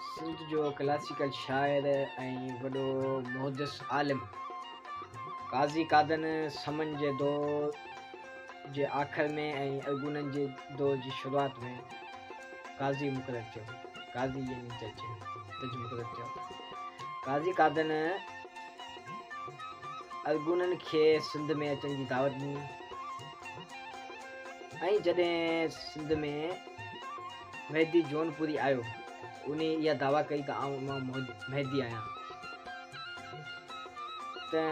سنڌ جو ڪلاسيڪل شاعر ۽ وڏو محدث عالم قاضي قادن سمن جي دور جي آخر ۾ ۽ ارغونن جي دور جي شروعات ۾ قاضي مقرر ٿيو. قاضي يعني جج، جج مقرر ٿيو. قاضي قادن ارغونن کي سنڌ ۾ اچڻ جي دعوت ڏني ۽ جڏهن سنڌ ۾ مهدي جونپوري آيو انهي اها دعويٰ ڪئي ته آئون امام مهدي آهيان ته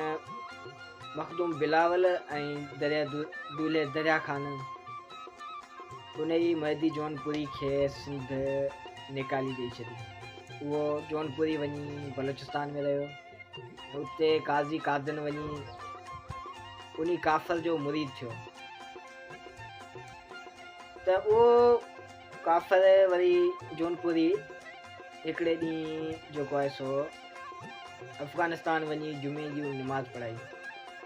مخدوم بلاول ۽ دريا دولهي دريا خان انهي مهدي جونپوري کي سنڌ نيڪالي ڏئي ڇڏي. اهو جونپوري وڃي بلوچستان ۾ رهيو ۽ اتي قاضي قادن وڃي انهي ڪافر جو مريد ٿيو ته اهو ڪافر وري جونپوري هڪڙي ڏينهن جيڪو آهي سو افغانستان وڃي جمعي جي نماز پڙهائي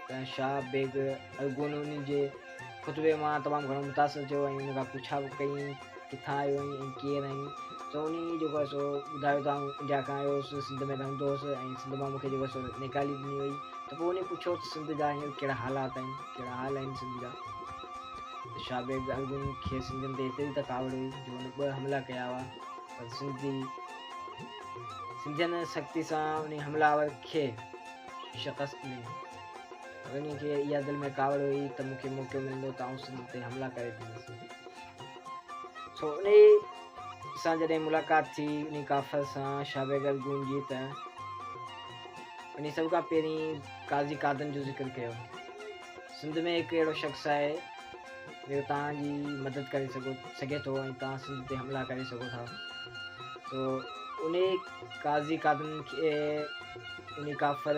ته شاهه بيگ ارغون ان جي خطبي مان تمام گهڻو متاثر ٿيو ۽ ان کان پڇا ڪئي ڪٿان آيو آهين ۽ ڪير آهين ته ان جيڪو آهي سو ٻڌايو ته آئون انڊيا کان آيو هوس سنڌ ۾ رهندو هوس ۽ سنڌ مان مونکي جيڪو آهي سو نيڪالي ڏني وئي ته پوء ان پڇيو ته سنڌ جا هينئر ڪهڙا حالات آهن ڪهڙا حال آهن سنڌ جا ته شاهه بيگ ارغون کي سنڌين تي ايتري ته ڪاوڙ هئي جو هن ٻه حملا ڪيا هئا پر سنڌي سنڌين سختي سان انهي حمله آور کي شڪست ڏني پر انهي کي اها دل ۾ ڪاوڙ هئي ته مون کي موقعو ملندو ته آئون سنڌ تي حملا ڪري ڏيندس. سو انهي سان جڏهن ملاقات ٿي انهي ڪافر سان شاهه بيگ ارغون جي ته انهي سڀ کان پهرين قاضي قادن جو ذڪر ڪيو. سنڌ ۾ هڪ اهڙو شخص آهي جيڪو توهان جي مدد ڪري سگهو سگهي ٿو ۽ توهان سنڌ تي حملا ڪري سگهو ٿا. سو انهي قاضي قادن کي انهي ڪافر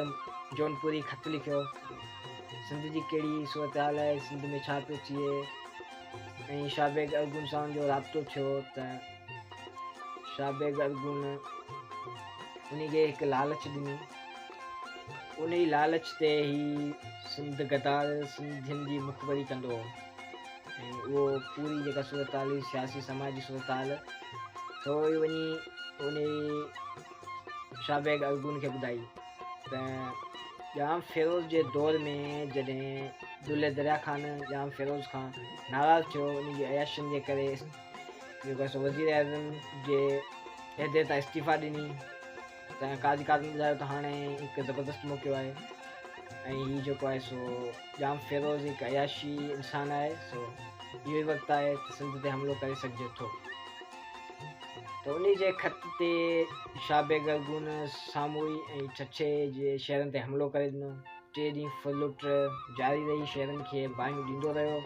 جونپوري خط لکيو سنڌ جي ڪهڙي صورتحال آهي سنڌ ۾ ڇا پيو ٿئي ۽ شاهه بيگ ارغون سان ان جو رابطو ٿيو ته شاهه بيگ ارغون انهي کي هڪ لالچ ڏني انهي لالچ تي هي سنڌ غدار سنڌين جي مخبري ڪندو هو ۽ اهو پوري جيڪا صورتحال هئي سياسي سماجي صورتحال سو اهو وڃي انهي شاهه بيگ ارغون کي ٻڌائي ته ڄام فيروز جي دور ۾ جڏهن دولهه دريا خان ڄام فيروز کان ناراض ٿيو ان جي عياشين جي ڪري جيڪو سو وزير اعظم جي عهدي تان استعيفا ڏني ته قاضي قادن ٻڌايو ته هاڻي هڪ زبردست موقعو آهي ۽ هي جيڪو آهي سو ڄام فيروز هڪ عياشي انسان آهي سو اهو ئي وقت آهي ته سنڌ تي حملو ڪري سگهجي ٿو ته انهي جي خط تي شاهه بيگ ارغون ساموئي ۽ ڇڇي جي شهرن تي حملو ڪري ڏنو. ٽي ڏينهن ڦرلٽ جاري رهي، شهرن کي باهيون ڏيندو رهيو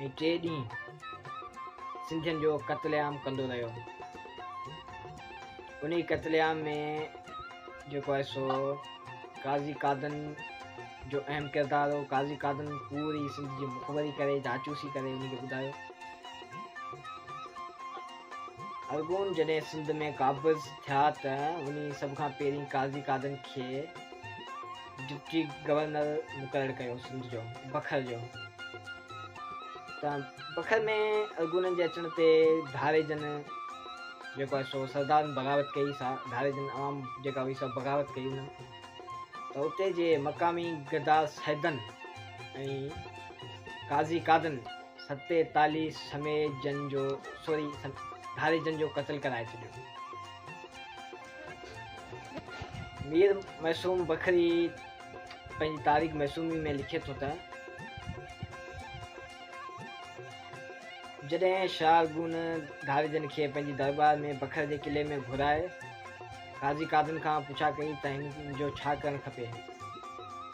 ۽ ٽي ڏينهن سنڌين جو قتل عام ڪندو رهيو. انهي قتل عام ۾ جيڪو آهي سو قاضي قادن جو اهم ڪردار هو. قاضي قادن پوري سنڌ جي مخبري ڪري جاچوسي ڪري انهي کي ٻڌايو. ارغون جڏهن سنڌ ۾ قابض ٿيا ته انهي سڀ کان پهرين قاضي قادن کي ڊپٽي گورنر مقرر ڪيو سنڌ جو بکر جو ته بکر ۾ ارغونن جي اچڻ تي ڌاريجن جيڪو آهي سو سردارن بغاوت ڪئي سا ڌاريجن عوام جيڪا هئي سا بغاوت ڪئي انهن ته اتي جي مقامي غدار سيدن ۽ قاضي قادن 47 سميجن جو سوري ڌاريجن جو قتل ڪرائي ڇڏيو. مير معصوم بکري پنهنجي تاريخ معصومي ۾ لکي ٿو ته جڏهن شاهه ارغون ڌاريجن کي پنهنجي درٻار ۾ بکر جي قلعي ۾ گهرائي قاضي قادن کان پڇا ڪئي ته هن جو ڇا ڪرڻ کپي؟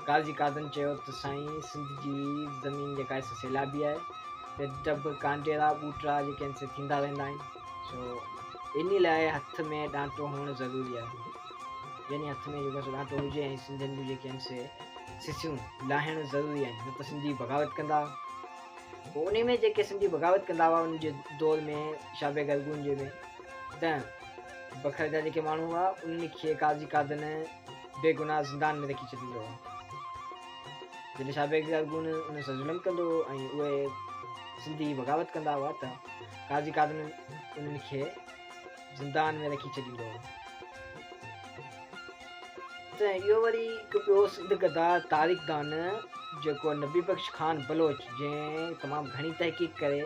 قاضي قادن چيو ته سائين سنڌ جي زمين جيڪا آهي سا سيلابي آهي ته ڊڀ، ڪانڊيرا، ٻوٽڙا جيڪي آهن سي ٿيندا رهندا آهن سو انهي لاء هٿ ۾ ڏانٽو هئڻ ضروري آهي يعني هٿ ۾ جيڪو سو ڏانٽو هجي ۽ سنڌين جون جيڪي آهن سي سسيون لاهڻ ضروري آهن نه ته سنڌي بغاوت ڪندا. پوء انهي ۾ جيڪي سنڌي بغاوت ڪندا هئا ان جي دور ۾ شاهه بيگ ارغون جي ۾ ته بکر جا جيڪي ماڻهو هئا انهن کي قاضي قادن بيگناهه زندان ۾ رکي ڇڏيندو هو. جڏهن شاهه بيگ ارغون انهن سان ظلم ڪندو هو ۽ اهي سنڌي بغاوت ڪندا هئا ته قاضي قادن انهن کي زندان ۾ رکي ڇڏيندو هو. ته اهو وري هڪ ٻيو سنڌ غدار تاريخدان جيڪو نبي بخش خان بلوچ جنهن تمام گهڻي تحقيق ڪري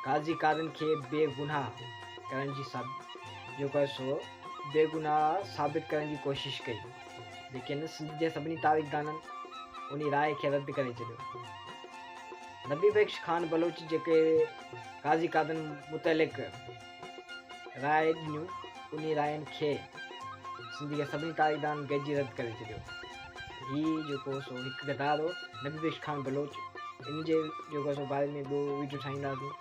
قاضي قاضن کي بي گناهه ڪرڻ جي جيڪو آهي سو بي گناهه ثابت ڪرڻ جي ڪوشش ڪئي ليڪن سنڌ جي سڀني تاريخدانن انهي راء کي رد ڪري ڇڏيو. نبي بخش خان بلوچ جيڪي قاضي قاضن متعلق راء ڏنيون، انهي راين کي سنڌ جي سڀني تاريخدانن گڏجي رد ڪري ڇڏيو. هي جيڪو سو هڪ غدار هو، نبي بخش خان بلوچ. ان جي جيڪو سو باري ۾ ٻيو ويڊيو ٺاهينداسين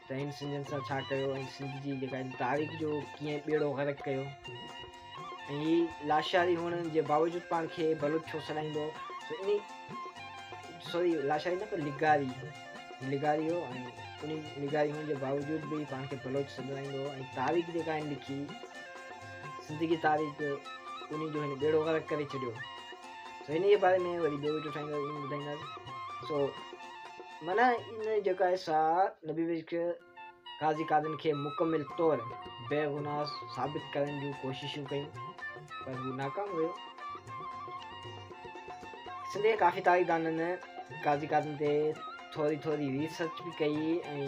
ته هن سنڌين سان ڇا ڪيو ۽ سنڌ جي جيڪا تاريخ جو ڪيئن ٻيڙو غرق ڪيو ۽ هي لاشاري هئڻ جي باوجود پاڻ کي بلوچ ڇو سڏائيندو هو. سو انهي سوري لاشاري نه پر لغاري لغاري هو ۽ انهي لغاري هئڻ جي باوجود به پاڻ کي بلوچ سڏرائيندو هو ۽ تاريخ جيڪا هن لکي سنڌ جي تاريخ انهي جو هن ٻيڙو غرق ڪري ڇڏيو. سو انهي جي باري ۾ وري ٻيو ويڊيو ٺاهينداسين ۽ ٻڌائينداسين. سو معنيٰ ان جيڪا آهي سا نبي بخش قاضي قاضن کي مڪمل طور بيگناهه ثابت ڪرڻ جون ڪوششون ڪيون پر هو ناڪام ويو. سنڌ جي ڪافي تاريخدانن قاضي قاضن تي ٿوري ٿوري ريسرچ به ڪئي ۽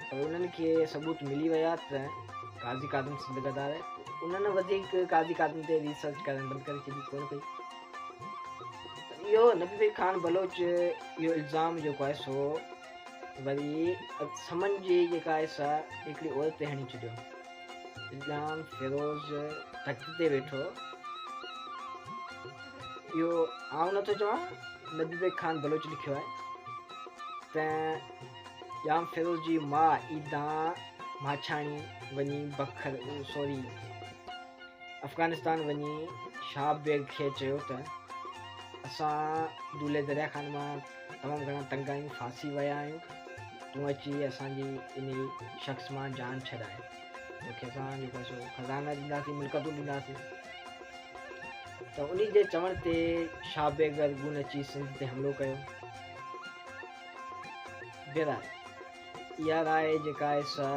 پر انهن کي ثبوت ملي ويا ته قاضي قاضن سنڌ غدار آهي. انهن وڌيڪ قاضي قاضن تي ريسرچ ڪرڻ بند ڪري ڇڏي ڪونه ڪئي. اهو نبي بخش خان بلوچ اهو الزام جيڪو آهي سو وري سمن جي جيڪا آهي سا هڪڙي عورت تي هڻي ڇڏيو. ڄام فيروز تخت تي ويٺو. اهو آئون نٿو چوان، نبي بيگ خان بلوچ لکيو آهي ته ڄام فيروز جي ماء عيدان ماڇاڻي وڃي بکر سوري افغانستان وڃي شاهه بيگ کي چيو ته اسان دولهه دريا خان مان تمام گهڻا تنگ آهيون، ڦاسي ويا آهيون، تون اچي اسان جي انهي شخص مان جان ڇڏائي، توکي اسان جيڪو آهي سو خزانا ڏينداسين، ملڪتون ڏينداسين. ته انهي جي چوڻ تي شاهه بيگ ارغون اچي سنڌ تي حملو ڪيو. بهرحال اها راء جيڪا آهي سا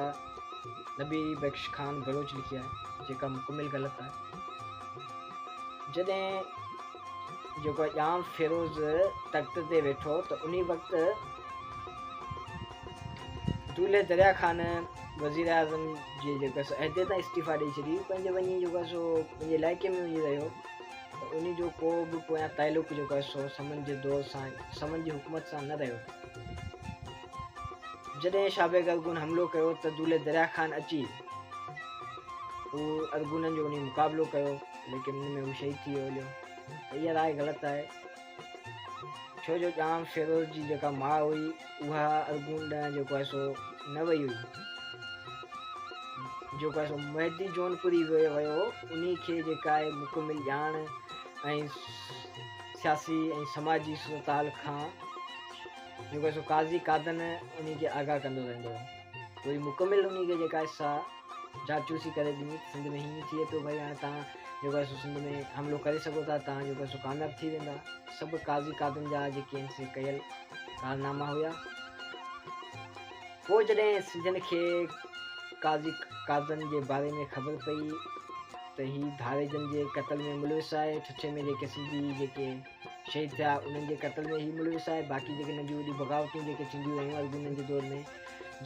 نبي بخش خان بلوچ لکي آهي، جيڪا مڪمل غلط آهي. جڏهن جيڪو ڄام فيروز تخت تي ويٺو ته انهي وقت دولهه دريا خان وزير اعظم جي جيڪو سو عهدي تان استعيفا ڏئي ڇڏي، پنهنجي وڃي جيڪو سو پنهنجي علائقي ۾ وڃي رهيو ته انهي جو ڪو به پويان تعلق جيڪو سو سمن جي دور سان سمن جي حڪومت سان نه رهيو. جڏهن شاهه بيگ ارغون حملو ڪيو ته دولهه دريا خان اچي هو ارغونن جو انهي مقابلو ڪيو ليڪن ان ۾ هو شهيد ٿي ويو هليو ته اها راء غلط آهي ڇو جو ڄام فيروز جي جيڪا ماء هئي اها ارغون ڏانهن جيڪو آهي سو نه وئي هئي جيڪو آهي سو مهدي جونپوري ويو هو انهي کي جيڪا آهي مڪمل ڄاڻ ۽ سياسي ۽ سماجي صورتحال کان جيڪو آهي سو قاضي قادن انهي کي آگاهه ڪندو رهندو هو. پوري مڪمل انهي کي جيڪا آهي سا جاچوسي ڪري ڏني ته سنڌ ۾ هيئن ٿئي پيو ڀئي هاڻي توهان جيڪو آهي سو سنڌ ۾ حملو ڪري سگهو ٿا توهان جيڪو آهي سو ڪامياب ٿي ويندا. سڀ قاضي قادن جا جيڪي آهن سي ڪيل ڪارناما هيا. پوء جڏهن سنڌين کي قاضي قادن جي باري ۾ خبر پئي ته هي ڌاريجن جي قتل ۾ ملوث آهي، ٺٽي ۾ جيڪي سنڌي جيڪي شهيد ٿيا انهن جي قتل ۾ هي ملوث آهي، باقي جيڪي ننڍيون وڏيون بغاوتون جيڪي ٿينديون رهيون ارغونن جي دور ۾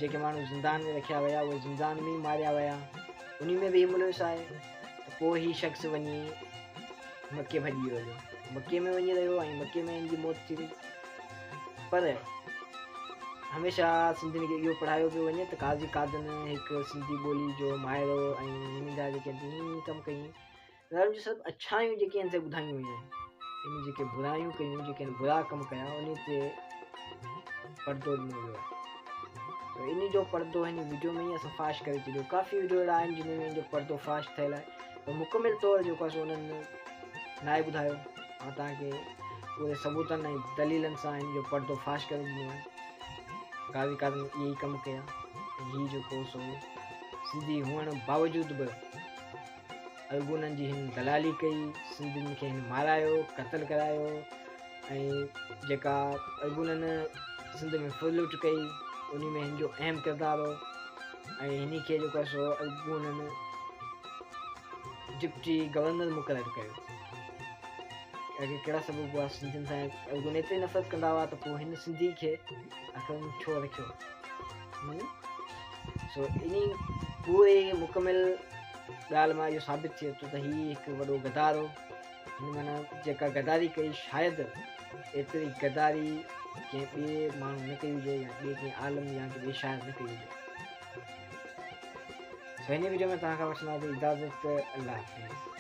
جيڪي ماڻهو زندان ۾ رکيا ويا اهي زندان ۾ ئي ماريا ويا انهي ۾ به هي ملوث آهي ته پوء هي شخص وڃي مڪي ڀڄي ويو هليو مڪي ۾ وڃي رهيو ۽ مڪي ۾ هن جي موت ٿي وئي. پر هميشه سنڌين کي اهو پڙهايو پيو وڃي ته قاضي قادن هڪ سنڌي ٻولي جو ماهر هو ۽ هن جا جيڪي هي ڪم ڪيائين انهن جون سڀ اڇايون جيڪي آهن سي ٻڌايون ويون آهن ان جيڪي برايون ڪيون جيڪي هن برا ڪم ڪيا ان تي پردو ڏنو ويو آهي ته ان جو پردو هن ويڊيو ۾ ئي اسان فاش ڪري ڇڏيو ڪافي ويڊيو اهڙا آهن جن ۾ ان جو پردو فاش ٿيل آهي پر مڪمل طور جيڪو آهي سو انهن ناهي ٻڌايو مان توهان کي پوري ثبوتن ۽ دليلن سان هن جو پردو فاش ڪري ڏنو آهي قاضي قاضي اهي ئي ڪم ڪيا ۽ هي جيڪو سو سنڌي هئڻ باوجود به ارغونن جي هن دلالي ڪئي، سنڌين کي هن مارايو، قتل ڪرايو ۽ جيڪا ارغونن سنڌ ۾ ڦرلٽ ڪئي انهي ۾ هن جو اهم ڪردار هو. ۽ هن کي جيڪو آهي سو ارغونن ڊپٽي گورنر مقرر ڪيو. اڳي ڪهڙا سبب هئا سنڌين سان ارغون ايتري نفرت ڪندا هئا ته پوء هن سنڌي کي آخر ڇو رکيو؟ سو انهي پوري مڪمل ڳالهه مان اهو ثابت ٿئي ٿو ته هي هڪ وڏو غدار هو. هن معنيٰ جيڪا غداري ڪئي شايد ايتري غداري ڪنهن ٻئي ماڻهو نه ڪئي هجي يا ٻئي ڪنهن عالم يا ڪنهن ٻئي شاعر نه ڪئي هجي. سو هن ويڊيو ۾ توهان کان وٺنداسين اجازت. الله حافظ.